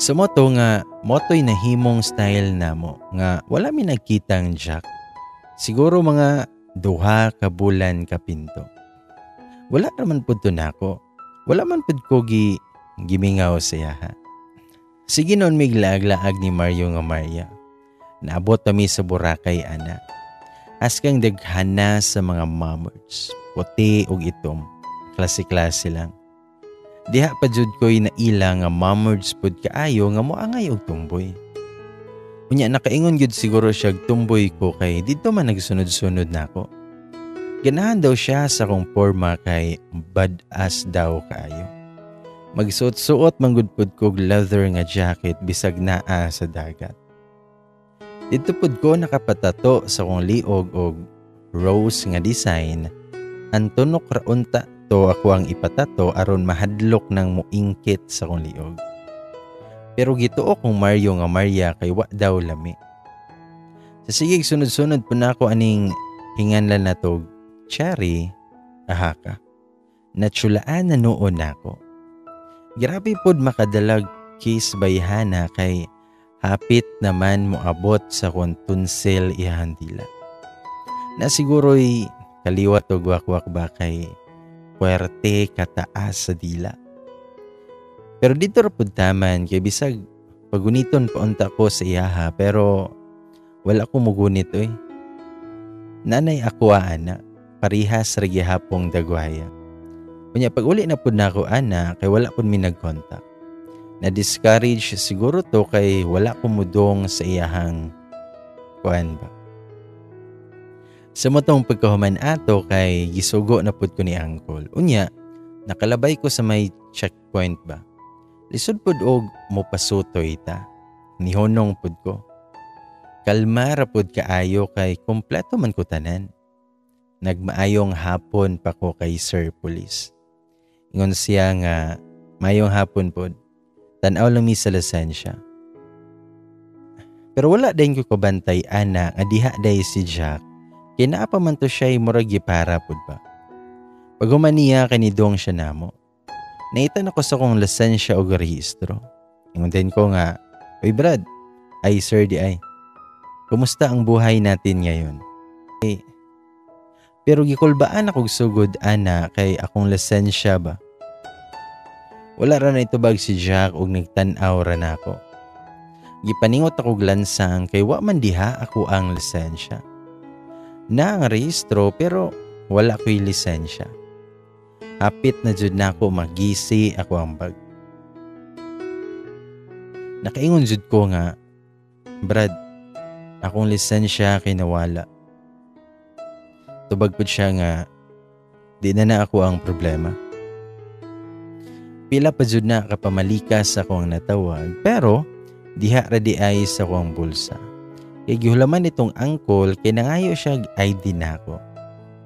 Sa moto nga moto'y nahimong style namo nga wala mi nagkitang Jack. Siguro mga 2 ka bulan kapinto. Wala raman pud to nako. Wala man pud ko gimingaw sa iyaha. Sige noon mig laag-laag ni Mario nga Maria. Naabot kami sa Boracay ana. Askang daghana sa mga mamerts, puti ug itom. Klase-klase lang. Diha pa jud ko'y naila nga mamerts pud kaayo nga moangay og tumboy. Unya nakaingon gyud siguro siya tumboy ko kay didto man nagsunod-sunod nako. Ganahan daw siya sa akong porma kay badass daw kaayo. Magsuot-suot man gud pud kog leather nga jacket bisag naa sa dagat. Didto pud ko nakapatato sa akong liog og rose nga design. Ang tunok ra unta to ako ang ipatato aron mahadlok nang muingkit sa akong liog. Pero gituo kong Mario nga Maria kay wa daw lami. Sa sigig sunod-sunod po na ako aning hinganlan na tog cherry ahaka. Natsulaan na noon nako. Grabe pod makadalag kiss bayhana kay hapit naman moabot sa kong tunsil iyahang dila. Na siguro'y kaliwat og wakwak ba kay puwerte kataas sa dila. Pero dito ra pud taman kay bisag paguniton pa unta ko sa iyaha pero wala ko mugunit oy. Nanay ako ana, parihas ra gihapong dagwaya. Unya pag uli na pud nako ana kay wala pud mi nag-contact. Na-discourage siguro to kay wala ko mudong sa iyahang kuan ba. Sa motong pagkahuman ato kay gisugo na pud ko ni uncle. Unya, nakalabay ko sa may checkpoint ba. Lisod pud og mopasutoy ta. Nihonong pud ko. Kalma ra pud kaayo kay kompleto man ko tanan. Nagmaayong hapon pa ko kay Sir Police. Ingon siya nga maayong hapon pod. Tan-aw lang mi sa lisensya. Pero wala din ko kabantay ana nga diha day si Jack. Kay naa pa man to siya murag gipara pud ba. Paghuman niya kanidong siya namo. Naitan ako sa kong lisensya og rehistro. Ingon din ko nga, "Uy Brad, ay sir di ay. Kumusta ang buhay natin ngayon?" Eh, pero gikulbaan akong sugod ana kay akong lisensya ba. Wala ra na itubag si Jack og nagtan-aw ra nako. Gipaningot ako lansang kay wa man diha ako ang lisensya. Na ang rehistro pero wala ko'y lisensya. Hapit na jud nako magisi ako ang bag. Nakaingon jud ko nga, "Brad, akong lisensya kay nawala." Tubag pud siya nga, "Di na na ako ang problema." Pila pa jud na kapamalikas ako ang natawag pero diha ra di ay sa akong bulsa. Kay gihulaman itong uncle kay nangayo siya ID nako.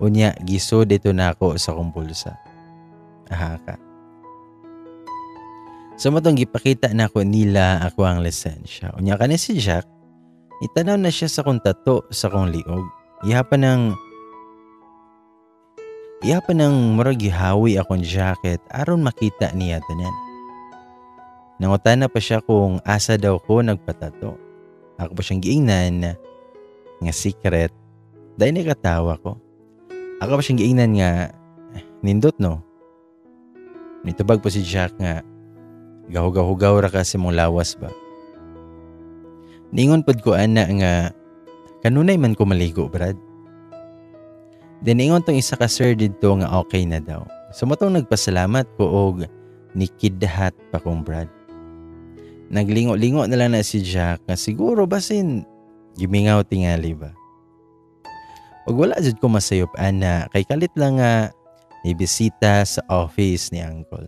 Unya gisod ito nako sa akong bulsa. Aha ka. Sa matong gipakita nako nila ako ang lisensya. Unya kani si Jack, itanaw na siya sa akong tato sa akong liog. Iha pa ng murag gihawi akong jacket aron makita niya tanan. Nangutana pa siya kung asa daw ko nagpatato. Ako pa siyang giingnan nga secret. Dahil nakatawa ko. Ako pa siyang giingnan nga nindot no. Nitubag po si Jack nga gahugaw-hugaw ra kasi mong lawas ba. Ningon pod ko ana nga kanunay man ko maligo, Brad. Then ingon tong isa ka sir didto nga okay na daw. So motong nagpasalamat ko og nikidhat pa kong Brad. Naglingo-lingo na lang na si Jack nga siguro basin gimingaw tingali ba. Ug wala jud ko masayop ana kay kalit lang nga ibisita sa office ni uncle.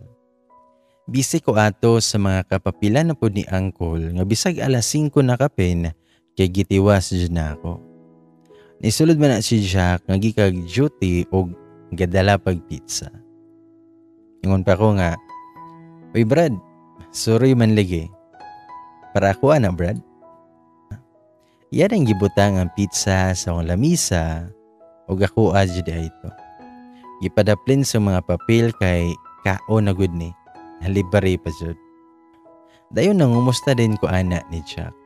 Busy ko ato sa mga kapapila na pod ni uncle nga bisag alas 5 na kapin kay gitiwas jud na ako. Nisulod man na si Jack nga gikag duty og gadala pag pizza. Ingon pa ko nga, "Uy Brad, sorry man lagi. Para ako ana, Brad." Yan ang gibutang ang pizza sa akong lamisa ug ako jud ito. Gipadaplin sa mga papel kay kao na gud ni. Halibari pa jud. Dayon nangumusta din ko ana ni Jack.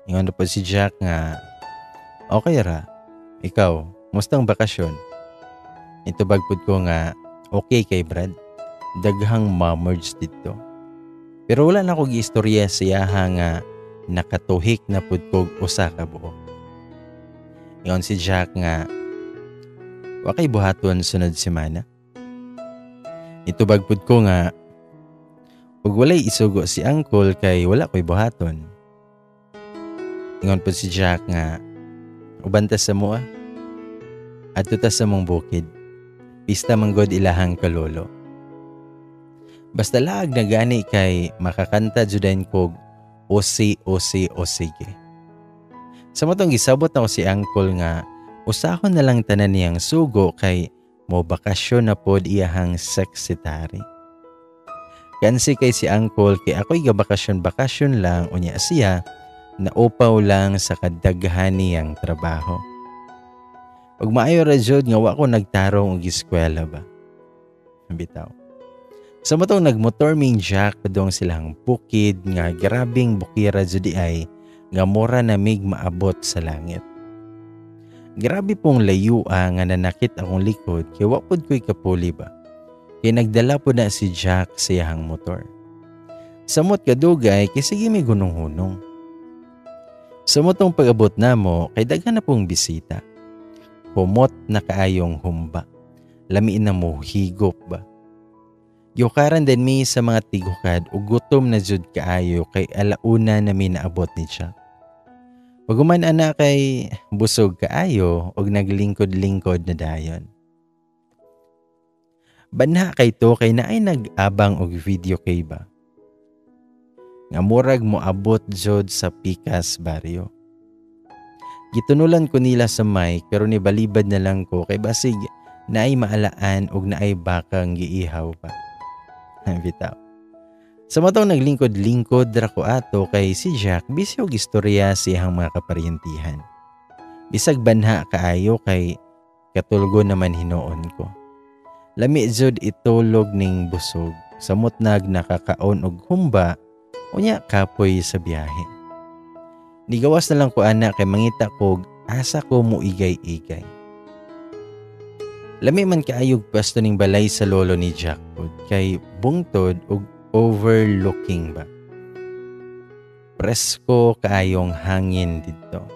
Ingon na po si Jack nga, "Okay ra. Ikaw, mustang bakasyon?" Itubag pud ko nga, "Okay kay Brad. Daghang ma-merge dito." Pero wala na ko giistorya siyaha nga nakatuhik na pud kog usa ka buok. Ingon si Jack nga, "Wa kay buhaton sunod semana?" Itubag pud ko nga, "Ug walay isugo si uncle kay wala ko'y buhaton." Ingon pud si Jack nga, "Uban ta sa mua. Adto ta sa mong bukid. Pista manggod ilahang kalolo." Basta laag na gani kay makakanta judayn kog osi osi o sige. Sa matong gisabot na ko si uncle nga usahon na lang tanan niyang sugo kay mo bakasyon na pod iyahang sekretary. Kansi kay si uncle kay ako'y gabakasyon-bakasyon lang unya siya naupaw lang sa kadaghan niyang trabaho. Ug maayo ra jud nga wa ko nagtarong og eskwela ba. Bitaw. Sa matong nagmotor ming Jack padong silang bukid nga grabing bukira jud ay nga mura na mig maabot sa langit. Grabe pong layua nga nanakit akong likod kay wa pud ko'y kapuli ba. Kay nagdala po na si Jack sa iyahang motor. Samot kadugay kay sige may gunong-hunong. Sa motong pag-abot namo kay daghan na pong bisita. Humot na kaayong humba. Lamiin na mo higop ba. Giukaran din mi sa mga tigukad ug gutom na jud kaayo kay alauna na mi naabot ni Jack. Pag-uman ana kay busog kaayo ug naglingkod-lingkod na dayon. Banha kay to kay naay nag-abang og video kay ba. Nga murag moabot jud sa pikas baryo. Gitunulan ko nila sa mic pero nibalibad na lang ko kay basig naay maalaan og naay bakang giihaw pa. Bitaw. Sa matong naglingkod-lingkod ra ko ato kay si Jack busy og istorya sa iyang mga kaparyentihan. Bisag banha kaayo kay katulgo naman hinuon ko. Lami jud itulog ning busog samot nag nakakaon og humba unya kapoy sa biyahe. Nigawas na lang ko ana kay mangita kog asa ko muigay-igay. Lami man kaayog pwesto ning balay sa lolo ni Jack pod kay bungtod og overlooking ba. Presko kaayong hangin didto.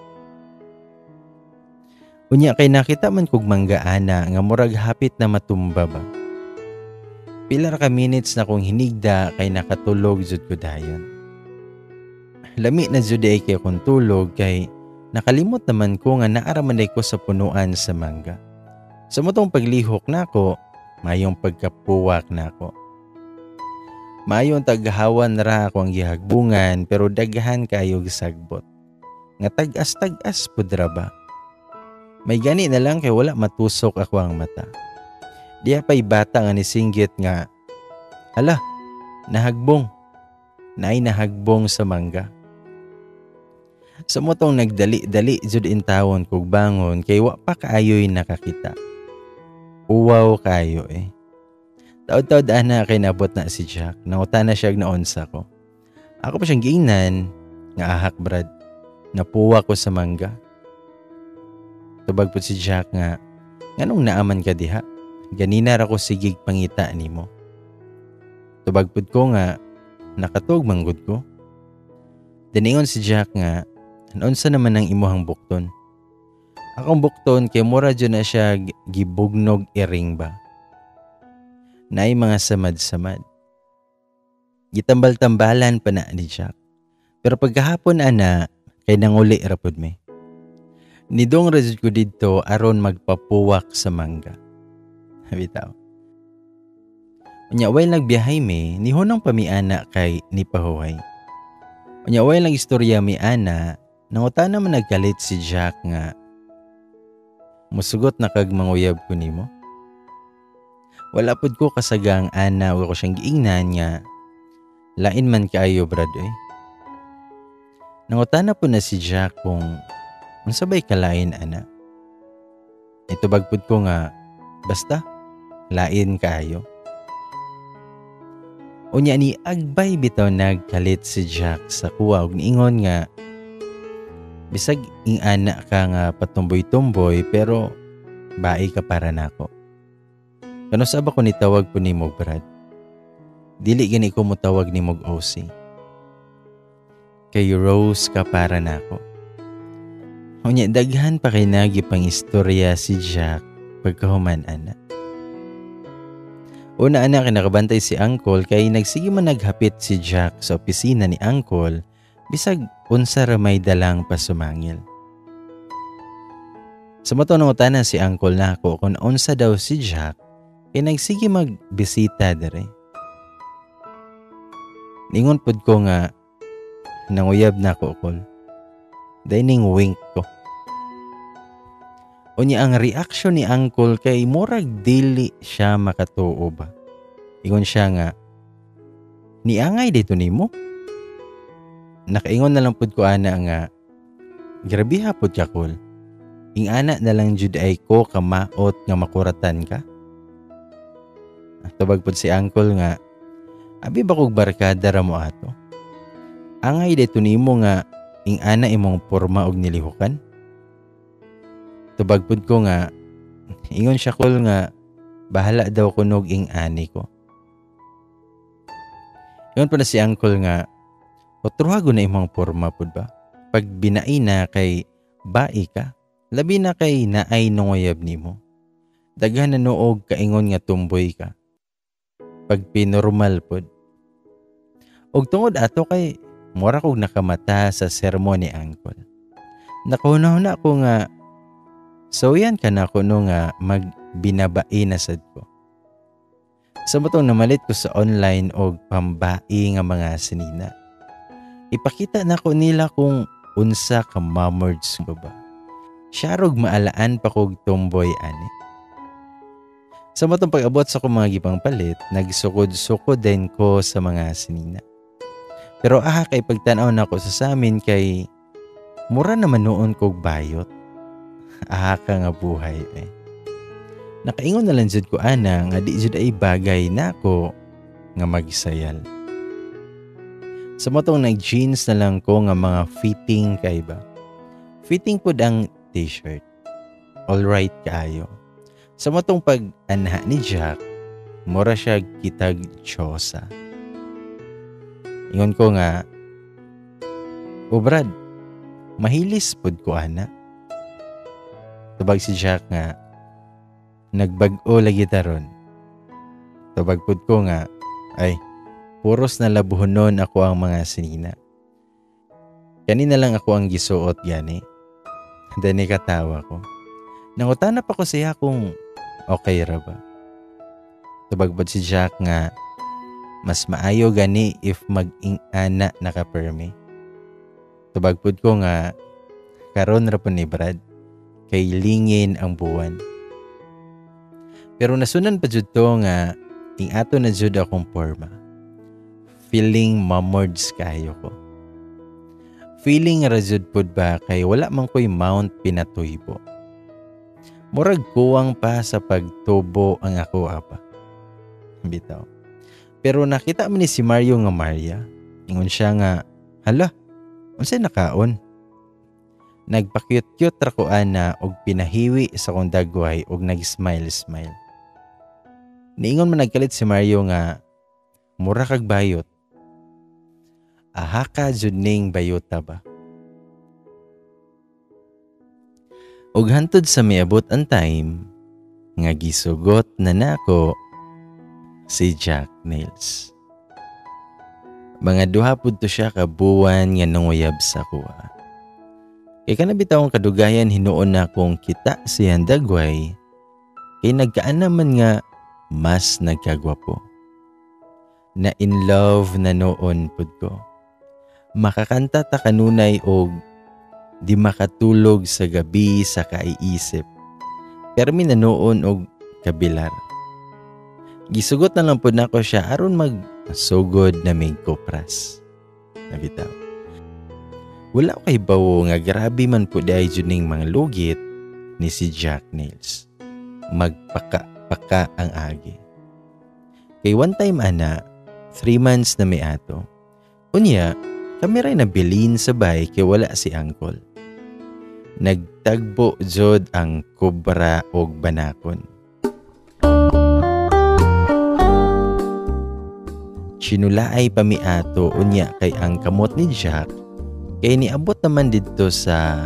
Unya kay nakita man kog mangga ana nga murag hapit na matumba ba. Pila ra ka minutes na kong hinigda kay nakatulog jud ko dayon. Lami na jud ay kay akong tulog kay nakalimot naman ko nga naara man ko sa punuan sa mangga. Sa motong paglihok nako, mayong pagkapuwak nako. Mayong taghawan ra ako ang gihagbungan pero daghan kayog sagbot. Nga tag-as-tag-as pud ra ba. May gani na lang kay wala matusok ako ang mata. Diya pa'y bata nga nisinggit nga, "Hala, nahagbong. Naay nahagbong sa mangga." Sa motong nagdali-dali jud intawon kog bangon kay wa pa kaayoy nakakita. Uwaw kayo eh. Taod-taod ana kay nabot na si Jack. Nangutana siya naunsa ko. Ako pa siyang giingnan nga, "Ahak Brad. Napuwa ko sa mangga." Tubag po si Jack nga, "Nganong naaman ka diha? Ganina ra ko sigig pangita nimo." Tubag pud ko nga, "Nakatug manggod ko." Diningon si Jack nga, "Naunsa naman ang imuhang bukton?" Akong bukton kay mura jud na siya gibugnog iring ba. Naay mga samad-samad. Gitambal-tambalan pa na ni Jack. Pero pagkahapon ana kay nanguli ra pud mi. Nidong ra jud ko didto aron magpapuwak sa mangga. Bitaw. Unya while nagbiyahe mi, nihunong pa mi ana kay nipahuway. Unya while nag-istorya mi ana, nangutana man nagkalit si Jack nga, "Musugot na kag manguyab ko nimo?" Wala pud ko kasagang ana ug ako siyang giingnan nga, "Lain man kaayo Brad oy." Nangutana po na si Jack kung unsa bay kalain ana. Itubag pud ko nga, "Basta." Lain kaayo. Unya ni agbay bitaw nagkalit si Jack sa kuwa og niingon nga bisag ingana ka nga patumboy-tumboy pero bae ka para nako. Kano sa ba ko nitawag po nimo Brad? Dili gani ko motawag nimo OC. Kay Rose ka para nako. Unya daghan pa kay nagipang istorya si Jack pagkahuman ana. Una ana kinakabantay si Uncle kay nagsige man naghapit si Jack sa opisina ni Uncle bisag unsa ra may dalang pasumangil. Sa mato nangutana si Uncle nako kung unsa daw si Jack kay nagsige magbisita dere. Ningon pud ko nga nanguyab nako kol. Dining wink ko. Unya ang reaction ni Uncle kay murag dili siya makatuo ba. Ingon siya nga, niangay dito nimo? Nakaingon na lang pud ko ana nga, grabiha pud ka kol. Ingana na lang jud ay ko kamaot nga makuratan ka. Tubag pud si Uncle nga, abi ba kog barkada ra mo ato? Angay dito nimo nga ingana imong porma og nilihukan? Tubag pud ko nga, ingon siya kol nga bahala daw kunog ing ani ko. Ingon pa na si Uncle nga, otruhago na imong porma pud ba? Pag binai na kay bai ka, labi na kay naay nunguyab nimo. Daghan na noog kaingon nga tumboy ka. Pag pinormal pud. Og tungod ato kay mura kog nakamata sa sermon ni Uncle. Nakahuna-huna ko nga, so yan ka na kuno nga magbinabai na sad ko. Sa matong namalit ko sa online og pambai nga mga sinina. Ipakita na ko nila kung unsa ka mamords ko ba. Siya rog maalaan pa kog tomboy ani. Sa matong pag-abot sa akong mga gipang palit, nagsukod-sukod din ko sa mga sinina. Pero aha kay pagtan-aw nako sa samin kay mura naman noon kog bayot. Aha ka nga buhay eh. Nakaingon na lang jud ko ana nga di jud ay bagay nako nga magsayal. Sa motong nag-jeans na lang ko nga mga fitting kay ba. Fitting pud ang t-shirt. Alright kaayo. Sa motong pag-anha ni Jack, mura siya kitag tsosa. Ingon ko nga, o Brad, mahilis pud ko ana. Tubag si Jack nga, nagbag-o lagi taron. Tubag pud ko nga, ay, puros na labuhonon ako ang mga sinina. Kanina lang ako ang gisuot gani. Dani katawa ko. Nangutana pa ko siya kung okay ra ba. Tubagbod si Jack nga, mas maayo gani if mag-ingana naka-perme. Tubagpod ko nga, karon ra po ni Brad, kay lingin ang buwan. Pero nasunan pa jud to nga, ting ato na jud akong porma. Feeling mamords kayo ko. Feeling ra jud pud ba kay wala man ko'y Mount Pinatubo. Murag kuwang pa sa pagtubo ang ako apa. Bitaw. Pero nakita man ni si Mario nga Maria. Ingon siya nga, hala, unsay nakaon? Nagpakyut-kyut ra ko ana og pinahiwi sa kong dagway og nag-smile-smile. Niingon man nagkalit si Mario nga, mura kag bayot. Aha ka jud ning bayota ba? Og hantod sa miabot ang time nga gisugot na nako si Jack Nails. Mga duha pud to siya ka buwan nga nanguyab sa kuha. Kay kana bitawng kadugayan hinuon na kung kita siyang dagway, kay nagkaan naman nga mas nagkagwapo. Na in love na noon pud ko. Makakanta ta kanunay og di makatulog sa gabi sa kaiisip. Pero mi na noon og kabilar. Gisugot na lang pud nako siya aron magsugod na mig kopras. Nabitaw. Wala ko kay bawo nga grabe man pud ay jud ning mga lugit ni si Jack Nails. Magpaka Paka ang agi. Kay one time ana, 3 months na mi ato. Unya, kami ray nabilin sa bay kay wala si uncle. Nagtagbo jud ang kobra og banakon. Chinulaay pa mi ato, unya kay ang kamot ni Jack kay niabot naman didto sa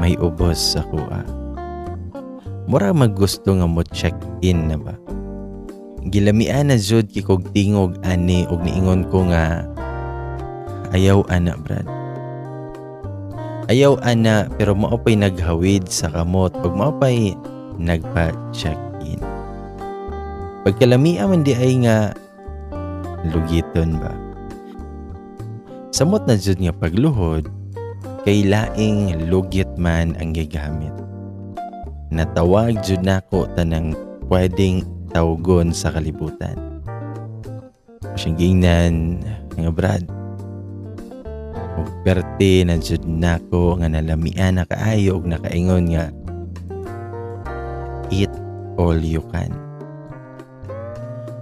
may ubos sa kuha. Mura maggusto nga mo check in na ba. Gilamian na jud kikog tingog ani og niingon ko nga ayaw ana, Brad. Ayaw ana, pero mao pay naghawid sa kamot ug mao pay nagpa-check in. Pagkalamia man di ay nga lugiton ba. Samot na jud nga pagluhod kay laing lugit man ang gigamit. Natawag jud nako tanang pwedeng tawgon sa kalibutan. Siyang giingnan nga, "Brad, ug perte na jud nako nga nalamian na kaayo og nakaingon nga eat all you can."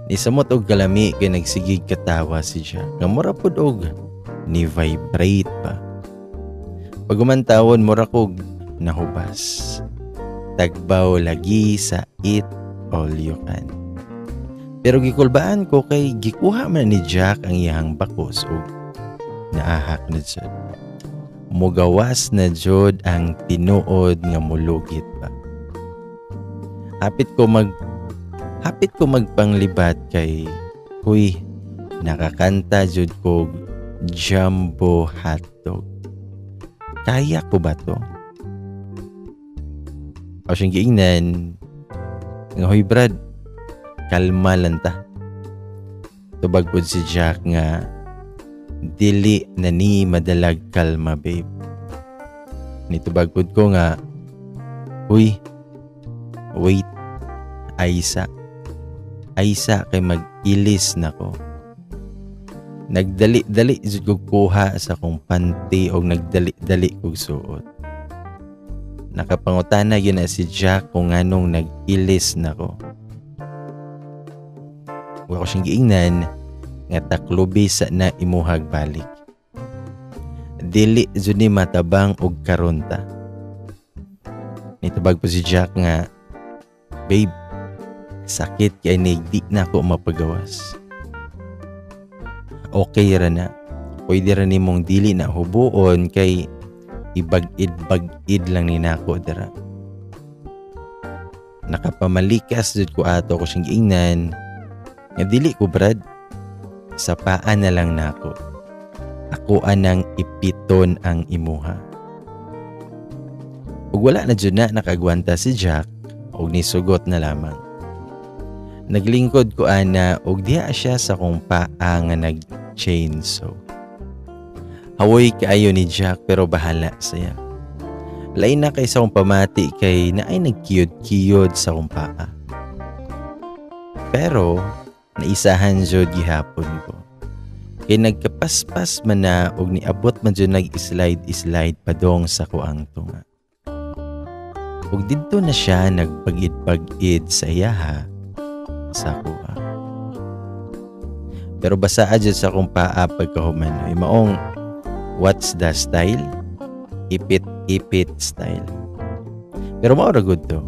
Nisamot og kalami kay nagsigig katawa si Jack. Nga mura pud og ni vibrate pa. Pagumantawon, mura kog nahubas. Tagbaw lagi sa eat all you can. Pero gikulbaan ko kay gikuha man ni Jack ang iyang bakos ug naahak na jud. Mugawas na jud ang tinuod nga mulugit pa. Hapit ko magpanglibat kay huy, nakakanta jud kog jumbo hotdog. Kaya ko ba to? O siyang giingnan nga, "Hoy Brad, kalma lang ta." Tubag pod si Jack nga, "Dili na ni madalag kalma, babe." Nitubag pod ko nga, "Huy, wait, aysa. Aysa kay mag-ilis na ko." Nagdali-dali jud kog kuha sa akong panty og nagdali-dali kog suot. Nakapangutana gyud na si Jack kung nganong nag-ilis na ko. Wa ko siyang giingnan nga taklubi sa na imuhag balik. Dili jud ni matabang og karon ta. Nitubag po si Jack nga, "Babe, sakit kay ni, di na ako mapagawas." Okay ra na. Pwede ra nimong dili na hubuon kay ibag-id-bag-id lang ni nako dira. Nakapamalikas jud ko ato, ko siyang giingnan nga dili ko, Brad. Sa paa na lang nako. Ako anang ipiton ang imuha. Ug wala na jud na nakagwanta si Jack og nisugot na lamang. Naglingkod ko ana og diha siya sa kong paa nga nag-chainsaw. Hawoy kaayo ni Jack pero bahala siya. Lain na kay sa akong pamati kay naay nagkiyod-kiyod sa akong paa. Pero naisahan jud gihapon ko. Kay nagkapaspas man na og niabot man jud nag-slide-slide padong sa kuang tunga. Ug didto na siya nagpagid-pagid sa iyaha sa kuha. Pero basa jud sa akong paa pagkahuman. Maong what's the style? Ipit-ipit style. Pero mao ra gud to.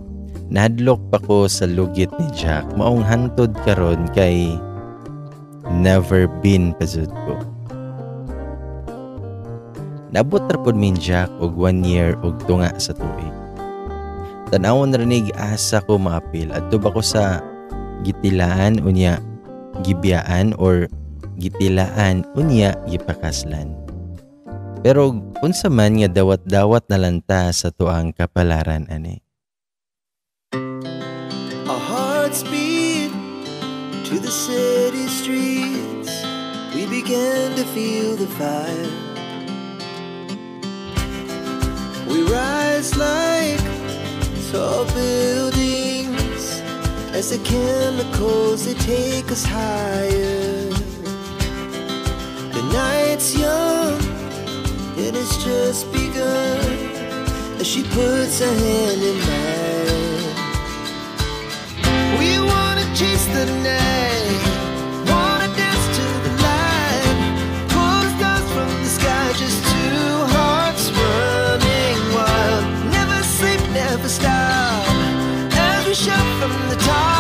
Nahadlok pa ko sa lugit ni Jack. Maong hantod karon kay never been pa jud ko. Naabot ra pod min Jack og 1 year og tunga sa tuig. Tan-awon ra nig asa ko maapil. Adto ba ko sa gitilaan unya gibiyaan or gitilaan unya gipakaslan? Pero unsa man nga dawat-dawat na lang ta sa tuang kapalaran ani. Our hearts beat to the city streets. We began to feel the fire. We rise like tall buildings as the chemicals, they take us higher. The night's young and it's just begun as she puts her hand in mine. Chase the night. Wanna dance to the light. Pull the stars from the sky. Just two hearts running wild. Never sleep, never stop. As we shout from the top.